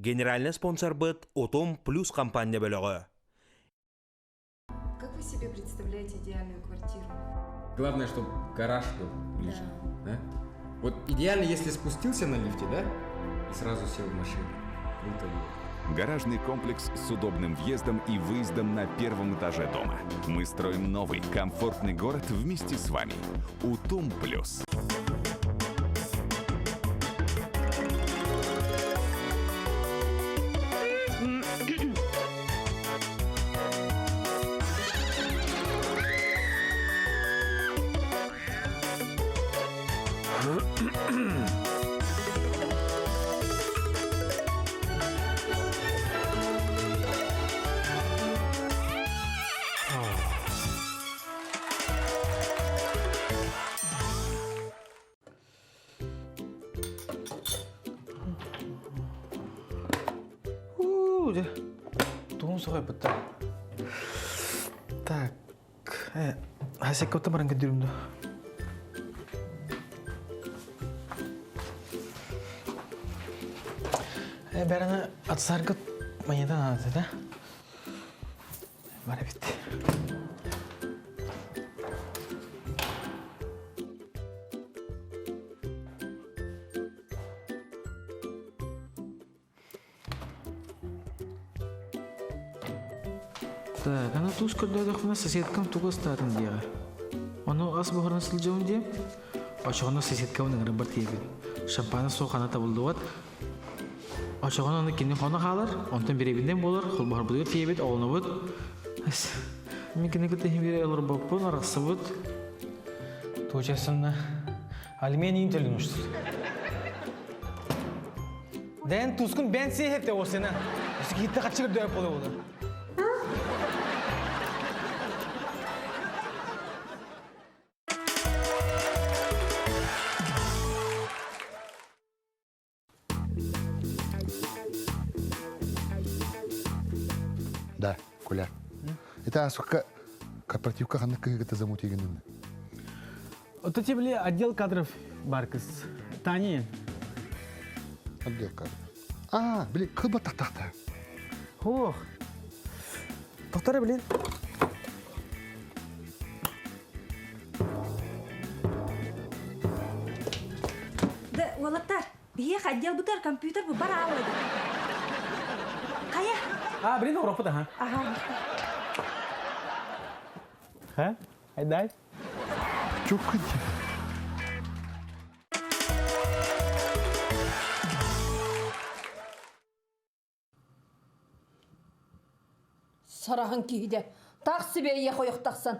Генеральный спонсорбыт Утум Плюс компания бөлөҕө. Как вы себе представляете идеальную квартиру? Главное, чтобы гараж был ближе. Да. Да? Вот идеально, если спустился на лифте, да, и сразу сел в машину. Круто будет. Гаражный комплекс с удобным въездом и выездом на первом этаже дома. Мы строим новый, комфортный город вместе с вами. Утум Плюс. Уу, дьэ, тугун соһуйбуттар. Так, э, Хасеккота баран көрдүрүм дуо? Э, бәріне атсаргыт монета надо, да? Бар эбит. Так, аны туус көрдөөдөхпүнэ соседкам тугу астаатын диэҕэ. Ону ас буһаран сылдьабын диэм, очоҕуна соседкабын ыҥырбар тиийэбин. Шампана суох хана табыллыбат. Очоҕуна аны кини хоно хаалар, онтон бириэбинэн буолар, холбоһорбутугар тиийэбит, оҕолонобут. Мин кини кытта иһин биэрэ олорбоппун, арахсыбыт. Туочасынна алюминий төлүн уштур. Дэн тускун бэн сиэхэтте осена. Өсө киитте хаччыгыр дөп боло боло. Да, Коля. Это асукка корпоративка ханнык кыһыгыта замутигинын. Ото тебе отдел кадров бар кыз. Тани. Отдел кадров. А, блин, кылба тахтахта. Ох. Тоқтар, блин. Да, уолаттар, биһиэх отдел бутар компьютер бу бар аалады. Хайа? А, блин, Европа ха. Ага. Ха? Айдай. Чук Сараһын киһидэ таах сибиэйэ хойох тахсан.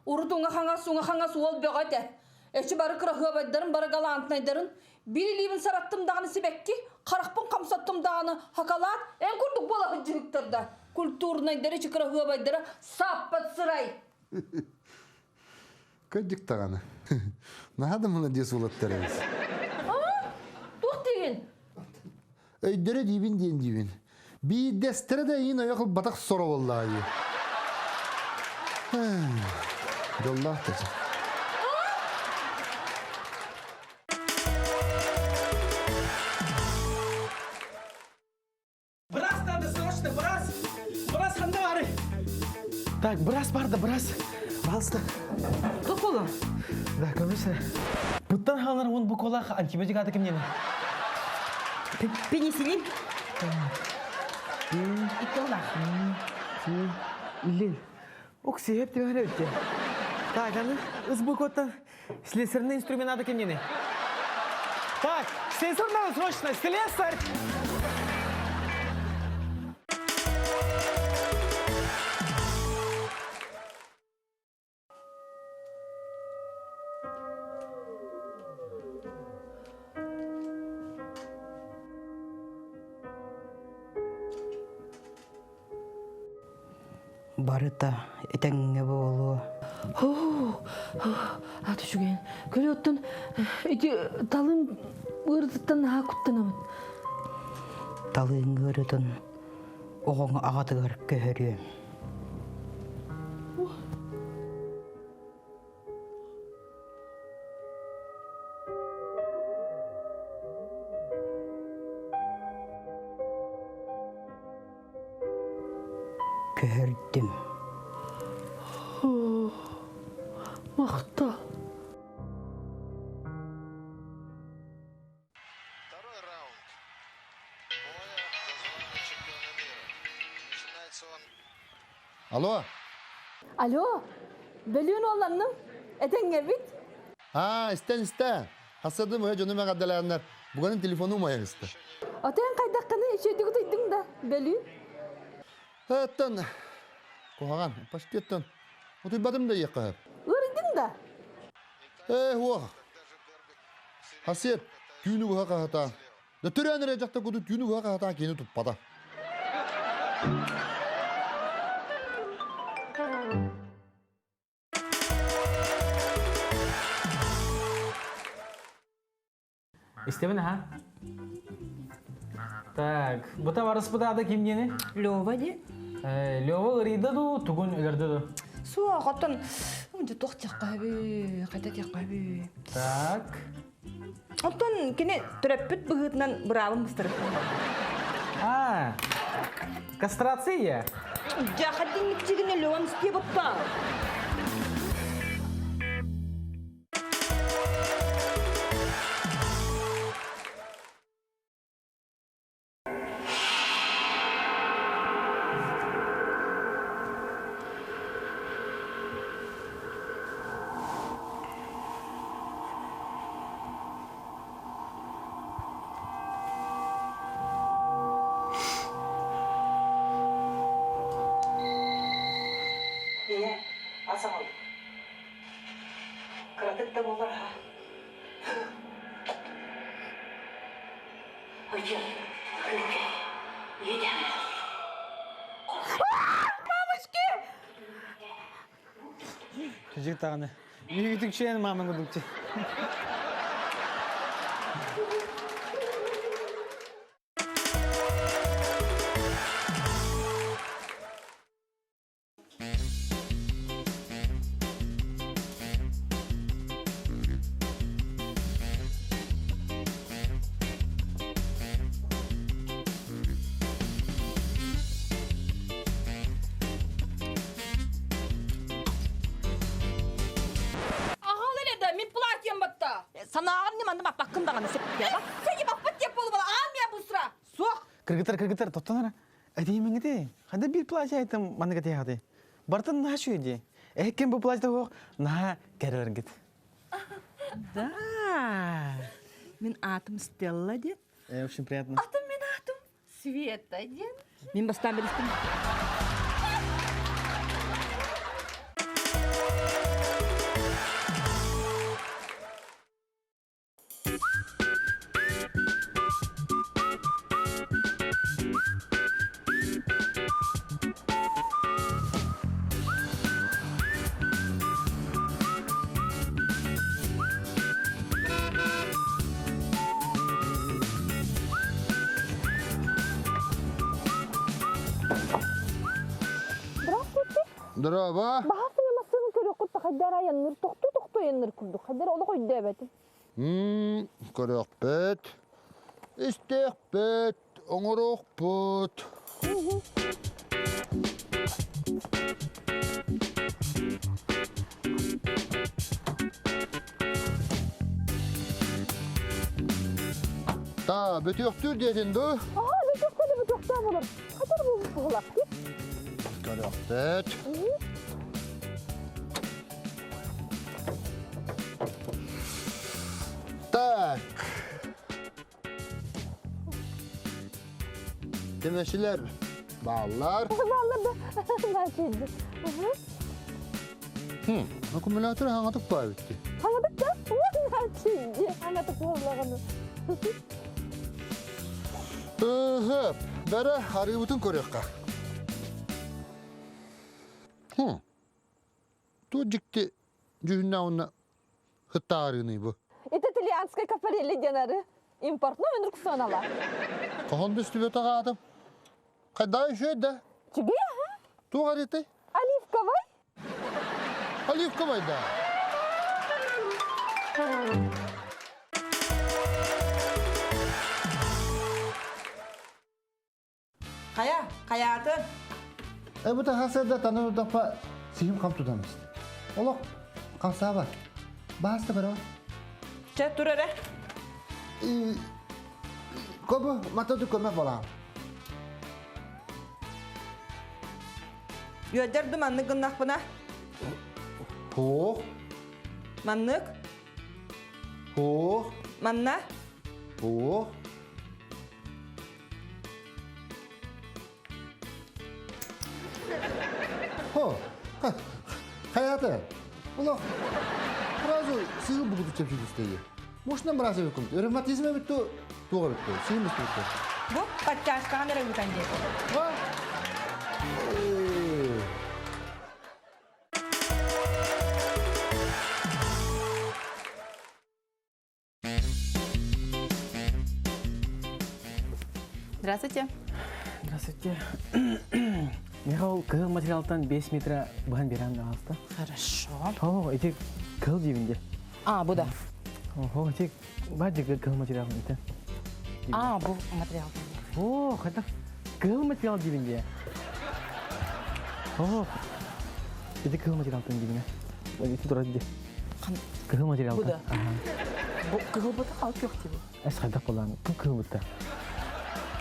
Урут уҥа-хаҥас, уҥа-хаҥас уол бөҕө этэ. Эчи бары кыраһыабайдарын, бары галантнайдарын биир илиибин сараттым даҕаны сибэкки, харахпын хамсаттым даҕаны хакалаат, эн курдук буола сылдьыһыктар Культурнайдары эчи кыраһыабайдара сааппат сырай. Кырдьык даҕаны. Наһаа да молодец уолаттар эбит. Туох диигин? Өйдөрө диибин диэн диибин. Биирдэстэрэ да иин ойох ылбатах соро буоллаайы. Дьоллоох да Брас надо срочно, брас! Брас ханда бары! Так, брас бар да, брас. Пожалуйста. Туох буолла? Да, конечно. Буттан хаалар он бу колах антибиотик аты кимнені? Пенициллин. Икки Лин. Ок, сиһеп түһәрэ өттө. Так, аны ыс букваттан слесарный инструмент аты кимнені? Так, слесарь надо срочно, слесарь! Барыта этэҥҥэ буолуо. Аты үчүгэйин. Көрө оттон ити талым ыарытыттан наһаа куттанабын. Талыыҥ ыарытын оҕоҥ аҕатыгар көһөрүөм. Көһөрдүм. Махтал. Алло. Алло, бөлүүн уолланным. Этэҥҥэбит. Аа, истэн истэн. Хасадым өйө дьонум эҕэрдэлээннэр. Буганын телефону умайан истэ. Отон хайдаххыны үчүгүйдүк утуйдуҥ да, бөлүүн? Оттон куһаҕан, почти оттон утуйбатым да иэххэ сөп. Ыарыйдыҥ да? Ээ, уох. Хасиэп түүнү быһа хаһытаан. Да төрөөн эрэ дьахтар куту түүнү быһа хаһытаан киһини туппата. Истэбин аха. Так, бута барыспыт аата ким диэни? Лёва ди. Лёва ырыйда дуу, тугун өлөрдө дуу? Суох, оттон туох тиэххэ хайда тиэххэ Так. Оттон кини төрөппүт быһыытынан быраабын быстарып. А, кастрация. Дьэ, хаддин чигине Лёвам стие баппа. Ийэ, ас аҕалбыт. Кыратык да буоллар аһа. Ыйы, күүтэ, ийэдээн Мамочки! Кыжык даҕаны. Үтүкчээн маамаҥ курдукчу. Аҕал эле да, мин платьем батта. Санааҕар не манна баппаккын даҕаны сеппиэ. Сени баппат деп болу аам я быстро. Суох. Кыргыттар, кыргыттар, тоттон ара. Этиимиҥити, хада биир платье айтым маннык этиэхати. Бартын наһаа үчүгэй дии. Эһиккин бу платье суох наһаа кэрэлэргит. Да. Мин аатым Стелла диэн. Очень приятно. Атым мин аатым Света диэн. Мин бастаан билистим. Здравствуйте. Здорово. Баһасын массыын көрүөххүт хайдар айанныр тохтуу-тохтуу айанныр курдук. Хайдар олох өйдөөбөтүм. Көрүөхпүт, истиэхпит, оҥоруохпут. Та, бүтүөхтүүр диэтин дуу? Аха, бүтүөхтүү да бүтүөхтүү болор. Хатар буолбут буолар. Көрүөхпүт. Так. Темешилер бааллар. Бааллар да. Бааллар. Аккумулятор хаҥатык баабитти. Хаҥатык да? Хаҥатык буоллаҕына. Ыһып, бэрэ арыыбытын көрүөххэ. Ту дьикти дьүһүннээх уонна хыттаарыыный бу? Это итальянская кафарелли диэн ары. Импортной өнүрк сыаналаах. Хаһан да истибэтэх аатым. Хайдаа үчүгэй да? Үчүгэй аха. Туох арытай? Оливковай. Оливковай да. Хайа, хайаатын? Э бу тахасырда танын удапа сиһим хам тутан исти. Олох хамсаабат. Бааста бара. Чэ, тур эрэ. Кобу матаду көмө болаам. Үөдэр ду маннык гыннахпына? Хуох. Маннык? Хуох. Манна? Хуох. Хо, хайата, олох сразу сыыл бугуту чэпчэки Мушна бразы көмт. Ревматизм бүттү, туға бүттү, сыыл бүттү. Бу подтяжкаҕын эрэ ыытан диэтэ. Здравствуйте. Здравствуйте. Михаил, кыһыл материалтан 5 метра быһан берем пожалуйста. Хорошо. О, эти кыһыл дибинде. А, бу да. Ого, эти баджи кыһыл материал это. А, бу материал. О, хотя кыһыл материал дибинде. О, эти кыһыл материалтан дибине. Эти турат ди. Кыһыл материалтан. Бу да. Бу кыһыл бута ал күөх тиби. Эс хайдах болан, бу кыһыл бута.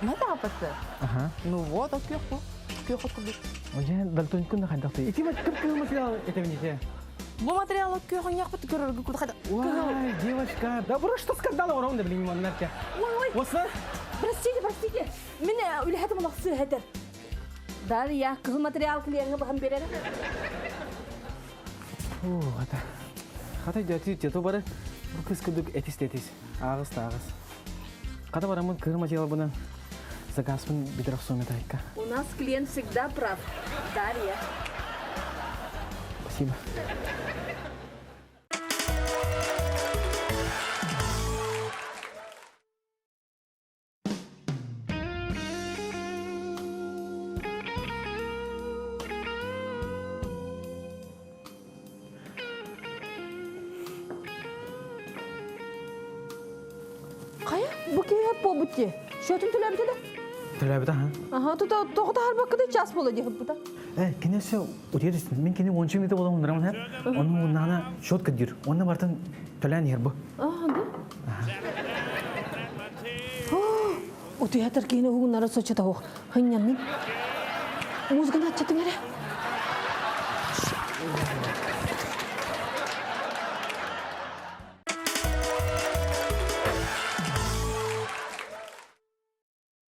Мата апасы. Ага. Ну вот, ал күөх бу. Күөх от курдук. Уже дальтон күн хайдах ты. Ити кып кыһыл материал это не Бу материал күөх оньяқпыт көрөргө курдук хайда. Ой, девочка, да бу что скандал орон да блин, маннарка. Ой, ой. Осна? Простите, простите. Мен үлэхэтим олохсу хэтер. Дарья, кыһыл материал клиеҥҥэ баһан берер. О, хата. Хата дьати тето бары бу кыз курдук этис тетис. Ағыс та ағыс. Хата барамын кыһыл материал бынан заказпын битер охсуом этайка. У нас клиент всегда прав. Дарья. Спасибо. Хайа, бу киһи буолбут дии. Счетун төлөөбүтэ да? Төлөөбүтэ ха. Аха, тута тоҕо таһарбакка час буола диэхит бута. Э, кини все утуйа түстүн. Мин кини ончу минута буолан уннарамын һэ. Онну уннаана счет кыддыр. Онна бартын төлөөн иһэр бу. Аа, да. Утуйатар киһини уһугуннара соччото суох. Хынньаннын. Музыканы аччатыҥ эрэ.